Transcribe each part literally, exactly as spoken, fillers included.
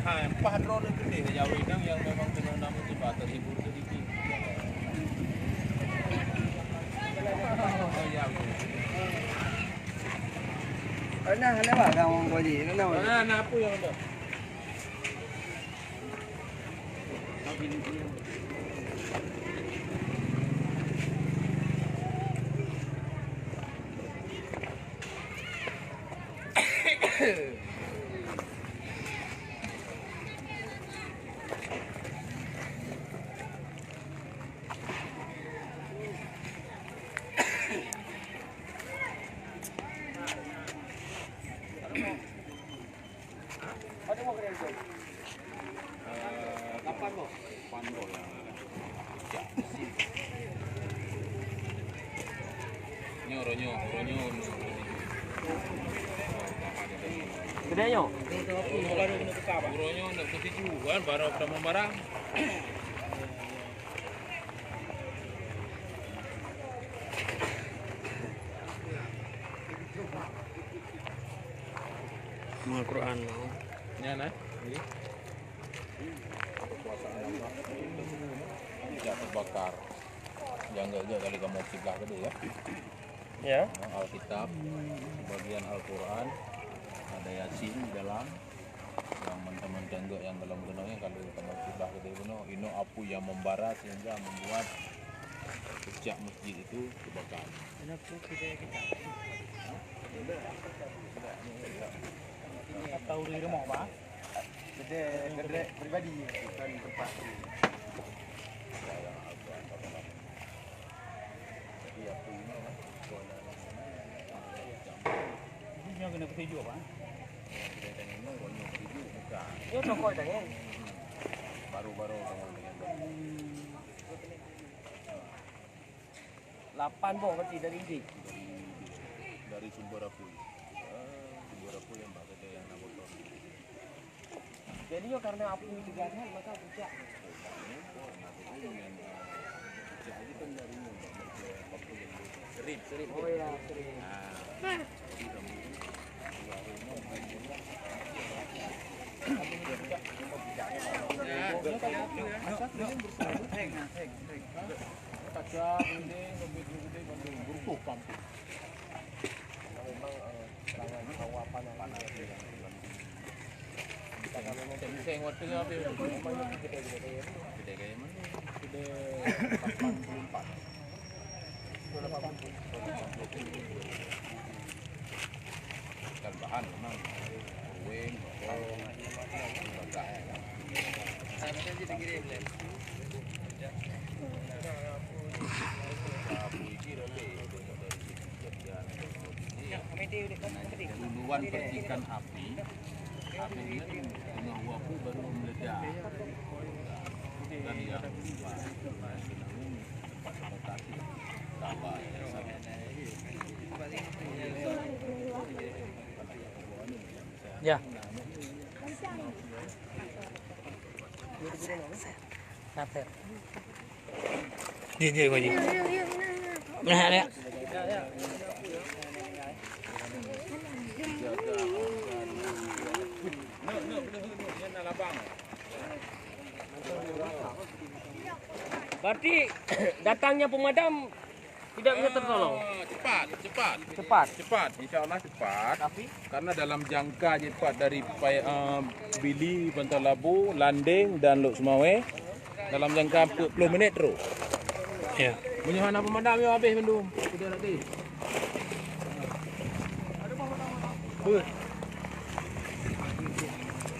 Ha, paih droe keudeh Jawi nang nyang memang teungoh na musibah, terhibur sedikit. Oh, ya. Pernah lewat kawan kau je, kenal? Pernah, na apa yang ada? Nyoe, ronyo, ronyo. Kedai nyoe? Ronyo nak ke situ kan, baru pada barang. Al-Quran. Nyan, eh? Jadi, kekuasaan Allah. Tidak terbakar. Jangan gagah kali kamu kiblah tadi, ya. Ya. Alkitab, bagian Al-Quran, ada Yasin di dalam. Yang mantong-mantong gak yang dalam keunoe, kalau kamu kiblah tadi keunoe, inoe api yang membara sehingga membuat pecah masjid itu terbakar. Kenapa kita, kita? Atau di rumah, Pak? Kedai, kedai pribadi, bukan tempat. Nyoe kena ketujuh, Pak. Nyoe toko tangan. Baru-baru tangan. Lapan boh berarti dari idéh. Dari, dari sumber api. Sumber api yang bak kedai yang nak botol. Jadi, nyoe karena api teuga that, maka pucak. Serip, serip. Oh, ya, serip. Kaca, dinding, lebih gede, lebih gede, lebih buruk kampung. Memang, eh, serangan hawa panas. Seng-seng watèe habéh. Gede gaya mana? Gede lapan puluh empat. Kan bahan memang. Ruweng, botol, bagah. Duluan percikan api, api ini kena uap baru meledak. Dan yang sempat lokasi tambah. Ya. Nasir. Jih, jih, jih. Nah, ya. Berarti datangnya pemadam tidak bisa tertolong? Ah, cepat, cepat. Cepat. Cepat, insya Allah cepat. Tapi? Karena dalam jangka cepat dari Pai-, eh, Bili, Bantar Labu, Landeng dan Lhokseumawe, dalam jangka empat puluh minit terus. Ya. Meunyoe hana pemadam, ya habéh bandum. Sudah nanti. Beuh.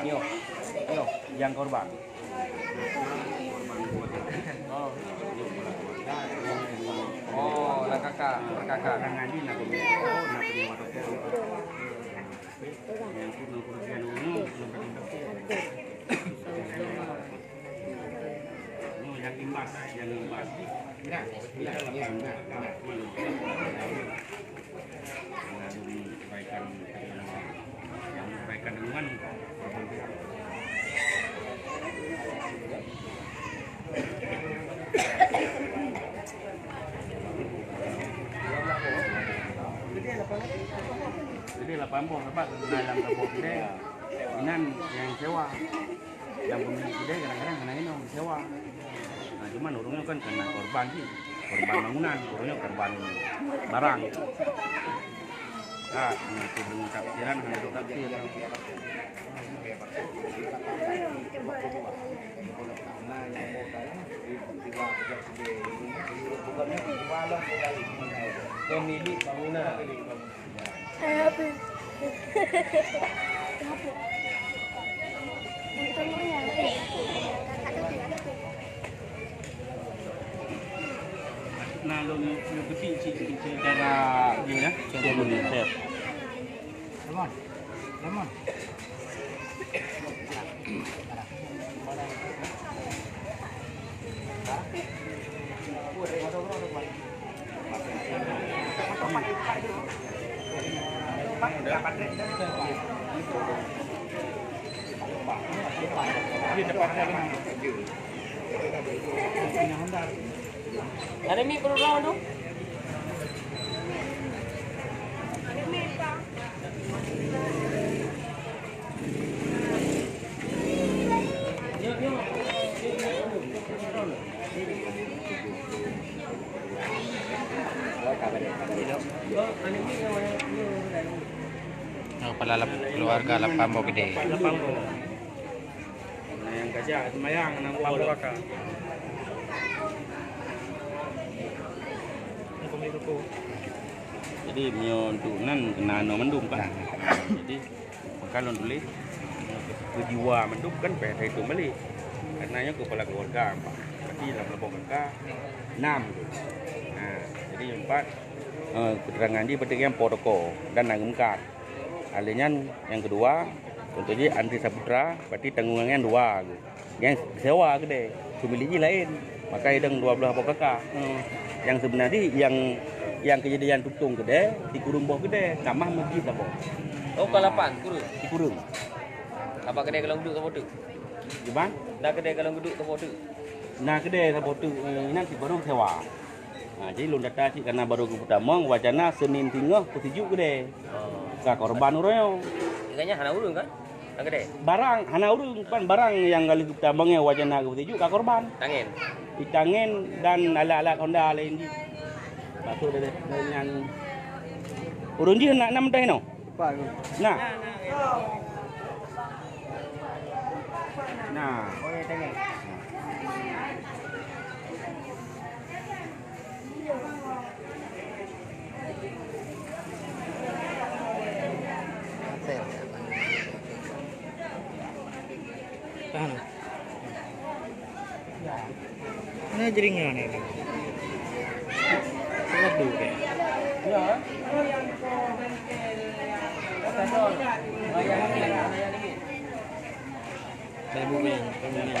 Nyoh. Nyoh, nyang korban. Oh. Oh, lah kakak, lah kakak. Bas, yang bas. Nah, nah, nah, nah. Nah, yang baikan, yang baikan dengan. Jadi lapan boh, lapan boh, lapan boh. Inan nyang sewa. Nyang pemilik keudè kadang-kadang hana inong, sewa. Nah, cuman ureueng nyoe kan kena korban sih. Korban bangunan, ureueng nyoe korban barang. Nah, itu dengan tafsiran, hana ada tafsir. Pemilik bangunan. Nah, lôn, lôn keutik cit, cit, cit cara dia, ya. Cara dia. Lemon. Lemon. Ada mi perlu tu? Oh, kepala lap-, keluarga lapan boh keudè. Lapan boh. Nah, nyang gajah seumayang, nyang lapan boh kakak. Jadi, meunyoe untuk nan keunan mandum, kan? Nah. Jadi, maka lôn tuléh, keu jiwa mandum kan payah tahitung balik. Karena nyoe kepala keluarga empat. Berarti lam lapan boh kakak, enam tu. Nah, jadi empat, eh, keterangan jih berarti nyang po toko dan na geumeukat. Alèh nyan nyang keudua, contoh jih Andri Saputra, berarti tanggong nyan dua. Nyang sewa keudè, pemilik jih laén. Maka idong dua belas boh kakak. Hmm. Nyang seubeuna jih, nyang, nyang keujadian tutong keudè, sikureueng boh keudè, tamah meuseujid saboh. Oh, ka lapan, kureueng? Sikureueng. Apa keudè ka lôn geuduek saboh teuk? Gimana? Na keudè ka lôn geuduek saboh teuk? Na keudè saboh teuk, eh, inan sikureueng sewa. Ha, jadi lôn data cit karena baru geupeutamong wacana Senin singoh peusijuek keudè. Oh. Ka korban uroe nyoe. Ikannya hana ureueng kan? Hana keudè? Barang hana ureueng, pan barang nyang ka lheueh geupeutamong nyan wacana geupeusijuek ka korban. Tangen. Itangen dan alat-alat Honda laén jih. Lepas tu dari, dari nyan ureueng jih na, na meudah inoe. Nah. Nah. Tahan. Mana jaringan ni? Waduh deh. Saya bumi, bumi.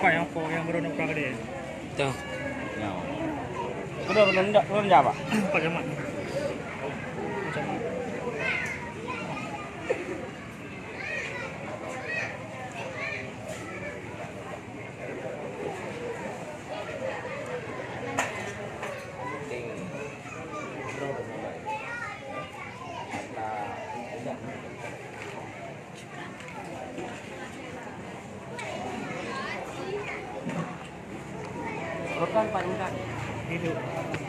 Apa yang apa yang baru nak pakai dia? Tuh. Ya. Sudah belum, belum jawab, Pak? Pak Camat. Pak Camat. Rotan Pak Intan. Hidup.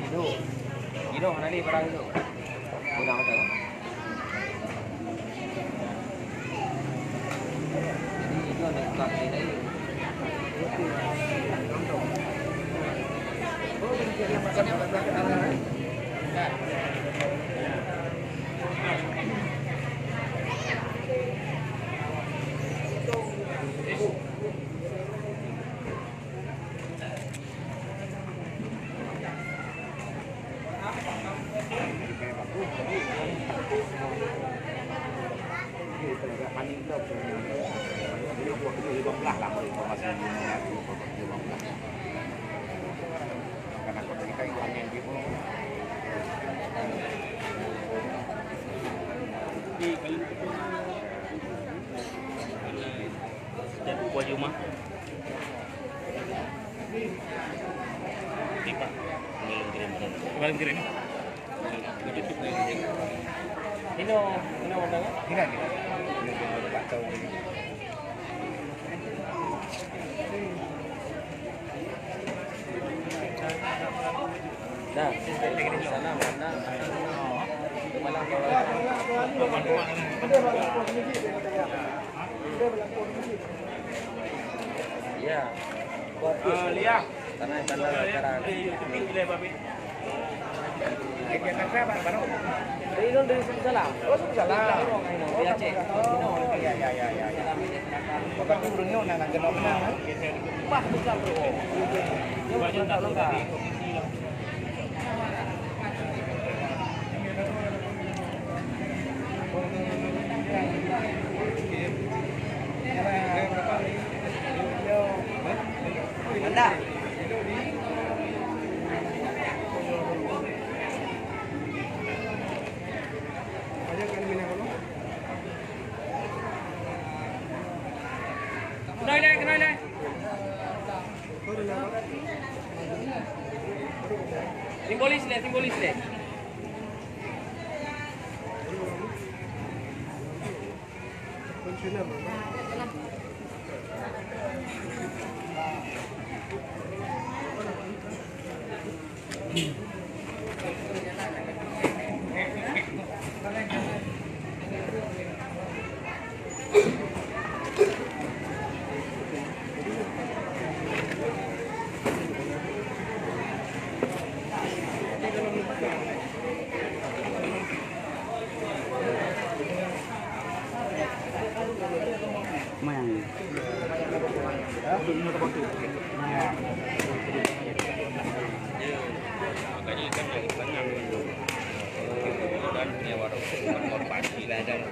Hidup. Hidup, hana lé barang hidup. Gudang hotel. Jadi, itu ada tukang saya tadi. Informasi dunia tu, karena kau tadi kan angin dia pun. Dan buah jumah. Tiba. Belum kirim. Belum kirim. Ino, ino mana? Tidak, tidak. Ini tak tahu. Nah, sana mana? Malam. Ya. Buat. Ah, lihat. Tanah, tanah, sekarang. Dari Indonesia, Pak, baru. Dari Indonesia, dari Suku Salam. Oh, Suku Salam. Dari Aceh. Oh, ya, ya, ya, ya, ya. Waktu urang nyoe nak genok menang, kan? Wah, bukan, bro. Dia bukan tak lengkap. Mantap. Kenai leh, kenai leh. Simbolis leh, simbolis leh.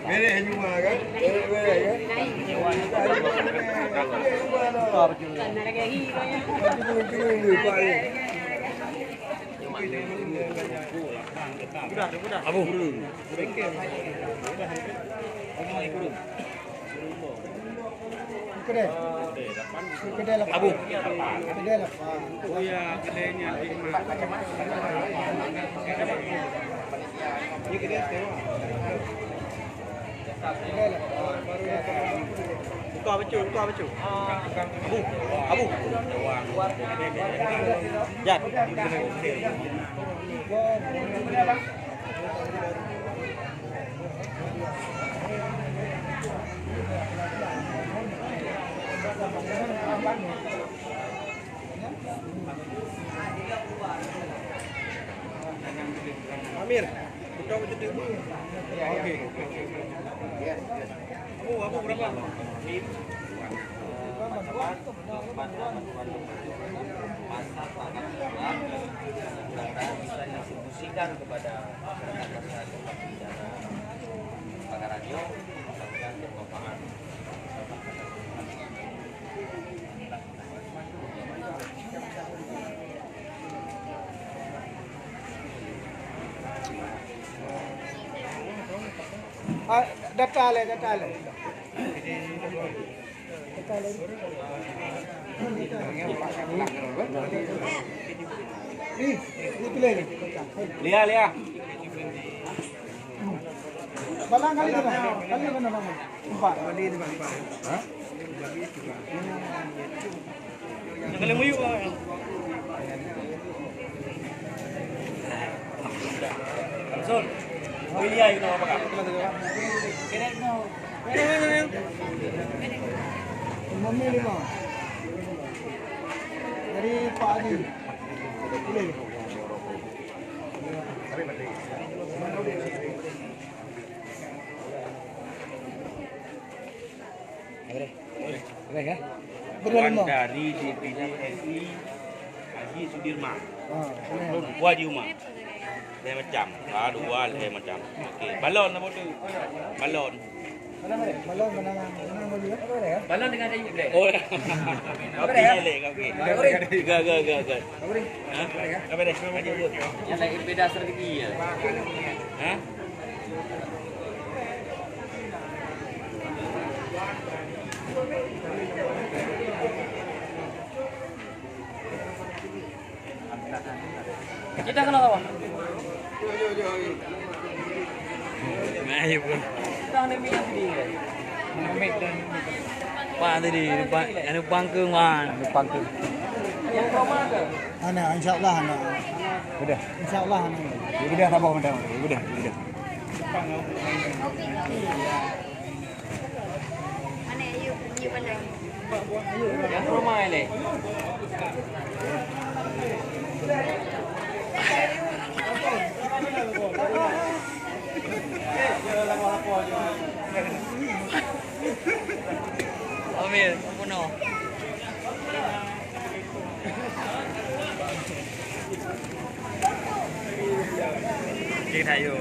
Beres jumpa kan? Beres, beres kan? Turun, turun, turun, Pak, ni. Abu. Kedai. Kedai lapan. Abu. Kedai lapan. Oh ya, kedainya di mana? Ini kedai sewa. Buka bacut, buka bacut. Abu, Abu. Jat. Amir, buka bacut dulu. Oke. Abu, Abu berapa? Masa tanggap darurat, mudah-mudahan bisa didistribusikan kepada masyarakat, masyarakat di daerah Pagarajo, mudah-mudahan bermanfaat. Ah, data lé, data lé. Lia, Lia. Balang kali tu, Bang. Kali mana, Bang? Empat. Kali tu, Bang, empat. Hah? Kali muyuh, Bang. Samsul. Oh iya, itu apa, Kak? Mami lima. Dari Pak Adi. Boleh. Boleh. Boleh, ya? Wan dari D P D R I Haji Sudirman. Ah, boleh. Buah di rumah. Lhèe macam. Ah, dua lhèe macam. Okey, balon apa tu? Balon. Balon dengan Ayub deh. Oh. Apa deh, ya? Boleh, boleh. Boleh. Enggak, enggak, enggak, enggak. Apa deh? Hah? Apa deh? Yang lain beda strategi ya. Hah? Kita kena lawan. Nah, iya pun. Kita ada minyak sendiri. Pak tadi, Pak, anu pangkeung, Wan. Anu pangkeung. Yang promo ada. Ana, insya Allah, ana. Udah. Insya Allah, ana. Ya udah, sabar, udah. Ya udah, ya udah. Mana yuk, yuk mana? Yang rumah ini. Amir, bunuh. Cik Tayo.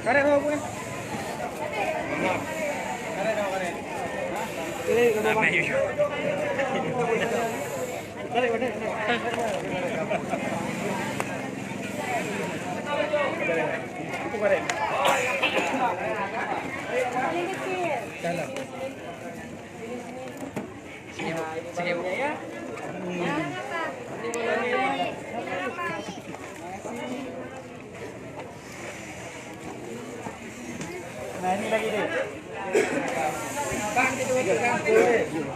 Karet apa, Bun? Karet apa, karet? Ini, karet apa? Ramai. Karet, karet, karet. Itu karet. Dalam. Senyum, senyum. Nah, ini lagi deh. Bang, kita bagi bang.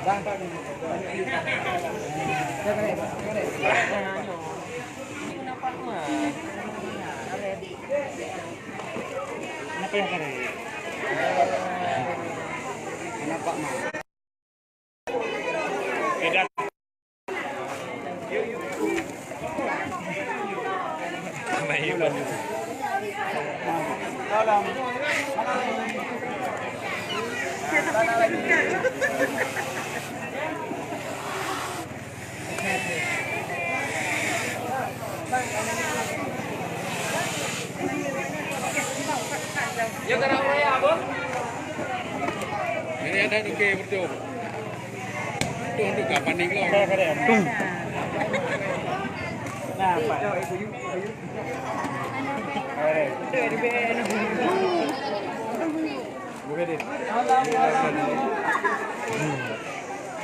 Bang, bang. Kenapa yang keren? Kenapa, Mak? Ini ada duke berdua. Tuh, tuh, gak panik loh. Tung. Nah, Pak. Buka deh.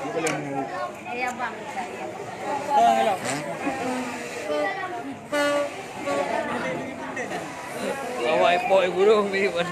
Buka yang mau. Iya, Bang. Tolong, hello. Awai pok gurung ni, Bang.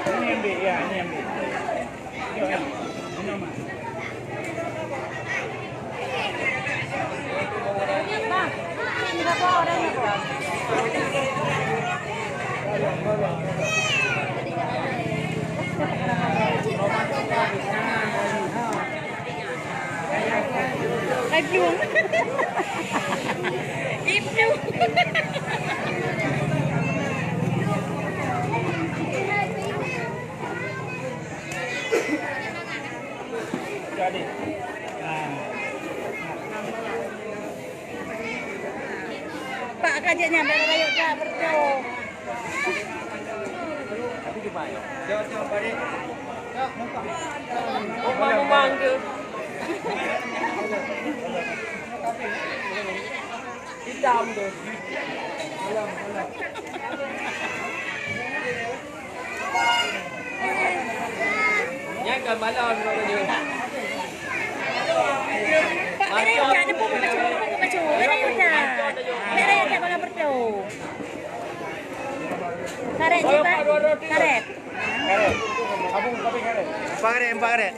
Ini ambil, ya, ini ambil. Hai, Blung. Ih, Blung. Pak, ka jeuet nyan, bèk rayeuk jak beureutoh. Umang-umang ke? Hitam tu. Nyan kan malam namanya. Ada yang tak ada pun baca, baca. Ada yang tak. Ada yang tak malam bertemu. Karet juga. Karet. Empat karet, empat karet.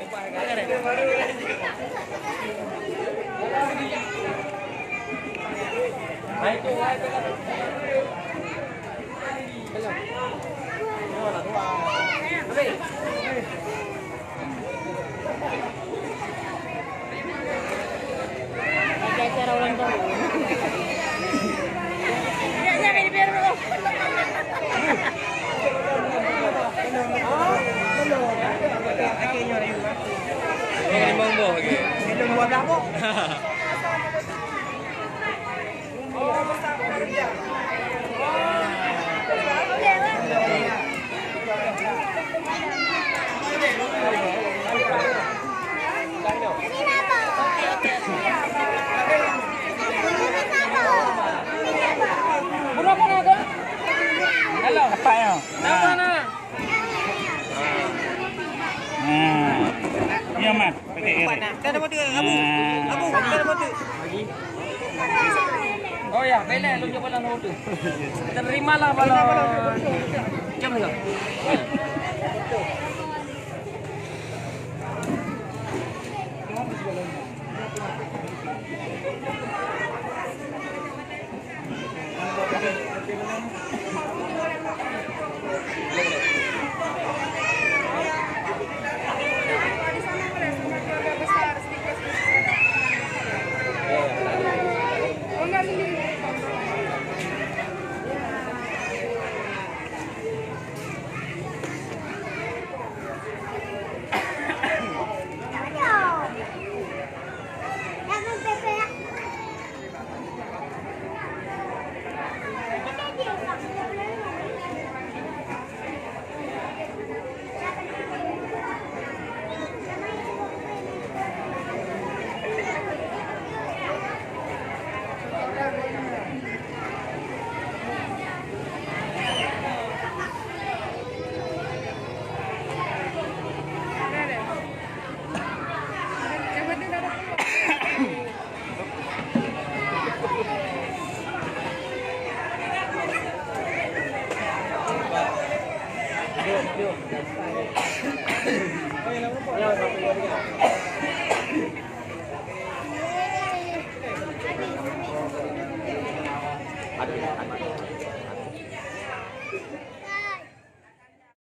Ada acara ulang tahun. Ya, ya, ini biar dulu. Ini limong boh lagi. Ini dua belas boh. Apa ya? Apa na? Hmm. Ya, Mas. Pakai kerek. Kan ada motor, Abu. Ah. Abu, kan ada motor. Oh ya, bela lu coba lah motor. Terimalah bala. Jom tengok.